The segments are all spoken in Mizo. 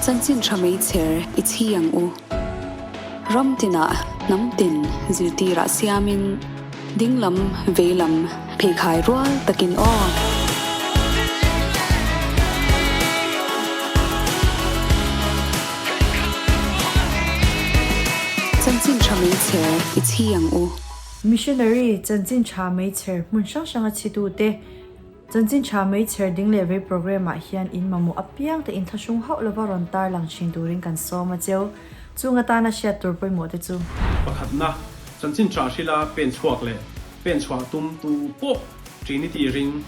Chanchin tha meichher i chhi ang u. Ram tinah hnam tin zirtirah siamin dinglam veilam pheikhai rual takin aw. Chanchin tha meichher i chhi ang u. Missionary chanchin tha meichher hmun hrang hranga chhitute Chanchin tha meichher ding leh vei programme ah hian in mamawh apiang te inthlahrung hauh lova rawn tarlang thin turin kan sawm a cheu. Chung atana hriat tur pawimawh te chu. Pakhatna, Chanchin tha hrila pen chhuak leh pen chhuah tum tu pawh Trinity ring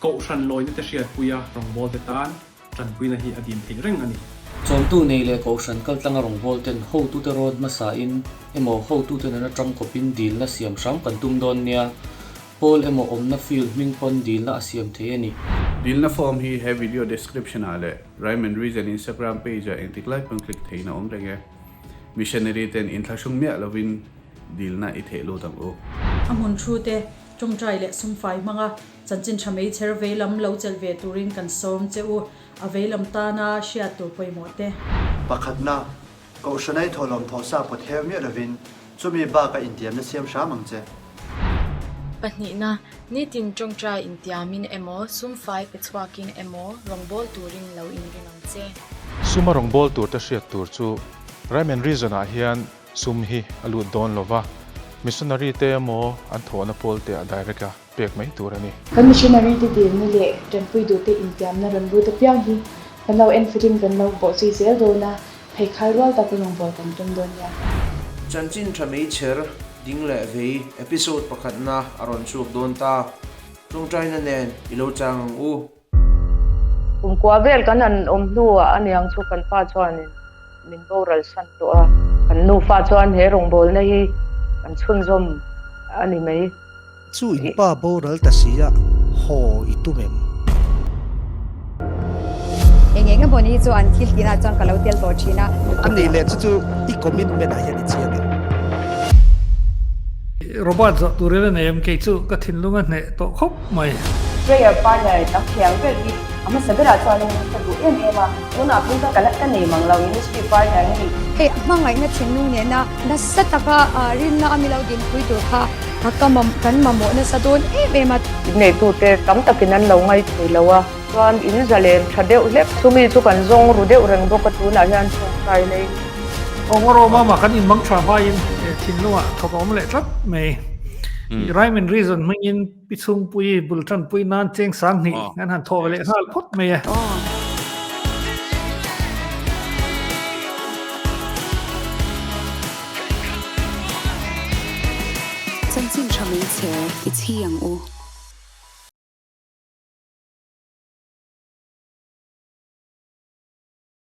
Kohhran lawina te hriatpuia rawngbawlte tan tanpuina hi a dil theih reng a ni. Chawmtu nei leh Kohhran kaltlanga rawngbawlten hotute rawn hmasain emaw hotute nena tangkawpin dilna siam hram kan tum dawn nia. Pawl emaw awmna field hming pawn dilna a siam thei a ni. Dilna form hi he video description ah leh Rhyme and Reason Instagram page ah engtik lai pawn click theihin a awm reng e. Missionary ten inthlahrung miah lovin dilna i theh lut ang u. A hmun thu te, tawngtai leh sumfai hmanga chanchin tha meichher veilam lo chelh ve turin kan sawm che u, a veilam tana hriat tur pawimawh te. Pakhatna, Kohhranai thawhlawm thawhsa pawt heu miah lovin chumi baka intiamna siam hram ang che. Pahnihna, Nitin tawngtai intiamin emaw, sumfai pe chhuakin emaw rawngbâwl turin lo inring ang che. Suma rawngbâwl turte hriat tur chu Rhyme and Reason ah hian sum hi a lut dawn lova, missionary te emaw an thawhna pawl te ah direct a pek mai tur a ni. Kan missionary te dilna leh tanpui duhte intiamna rawn lut apiang hi kan lo enfitin kan lo bawhzui zel dawn a, Pheikhai rual tak rawngbâwl kan tum dawn nia. Chanchin tha meichher ding leh vei episode pakhatna a rawn chhuak dawn ta. Tawngtaina nen i lo chang ang u. Kum kua vel kan han awm hnuah aniang chu kan pa chuanin min boral san tawh a, kan nufa chuan he rawngbawlna hi kan chhunzawm a ni mai. Chu in pa boral ta si a, haw i tum em? Eng eng emaw ni chu an thil tihna chuan ka lo tel tawh thin a. A nih leh chu chu i commitment ah hian i chiang em? Robert zawh tur ila nei em? Kei chu ka thinlung a hneh tawh khawp mai. Prayer partner tam thei ang ber hi a hmasa berah chuanin ka duh em em a, tunah phei chuan ka la ka nei mang lo ministry partner hi. Hei hmangaihna thinlung nena nasa taka rinna a milo dinpui tur kha Ka kan mamawh nasa dawn em em a. Inneitute tam takin an lo ngai thei lo a, chuan in zalen tha deuh hlek. Chumi chu kan zawng ru deuh reng bawk a, tunah hian tawngtai lei. Aw mama kan inmang tha hmain thinlungah thawk a awm leh tlat mai. Rhyme and reason hmangin pi chhungpui bul tanpui nan cheng sang hnih kan han thawh leh nghal phawt mai a. Chanchin tha meichher i chhi ang u.